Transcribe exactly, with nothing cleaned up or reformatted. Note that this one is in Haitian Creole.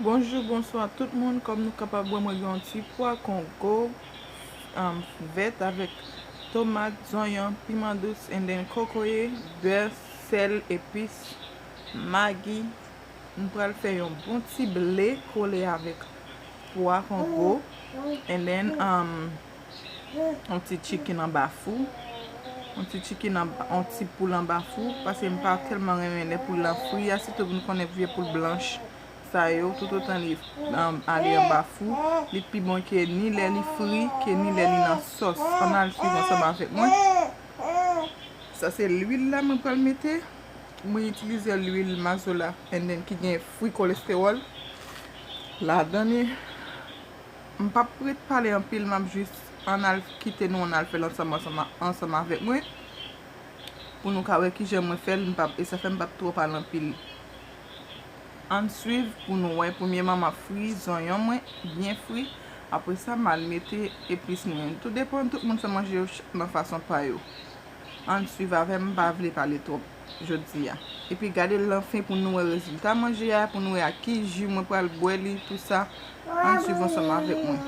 Bonjou, bonswa tout moun. Kòm nou kapab wè, mwen gen yon ti pwa kongo, um, vèt avèk tomat, zonyon, piman dous, and then kokoye, bè, sèl, epis, magi. M pral fè yon bon ti ble kole avèk pwa kongo, and then, um, yon ti chicken anba fou. Yon ti chicken anba, yon ti poul anba fou, paske m pa tèlman renmen lè poul lan fri a, sitou nou konnen vye poul blanch sa yo, toutotan li, um, ale anba fou, li pi bon ke ni lè li fri, ke ni lè li nan sòs. Ann al swiv ansanm avèk mwen. Sa se lwil la mwen pral mete. Mwen itilize lwil mazola, and then ki gen free cholesterol ladan li. M p ap ret pale anpil, m ap jis ann al kite nou ann al fè l ansanm, ansanm, ansanm avèk mwen, pou nou ka wè kijan mwen fè l, m p ap, e sa fè m p ap twò pale anpil. Ann swiv pou nou wè. Premyèman, m ap fri zonyon mwen byen fri. Apre sa, m al mete epis mwen. Tou depann, tout moun fè manje yo ch-, nan fason pa yo. Ann swiv avè m, m pa vle pale twòp jodi a. Epi gade l nan fen pou nou wè rezilta manje a, pou nou wè ak ki ji mwen pral bwè li, tou sa. Ann swiv ansanm avèk mwen.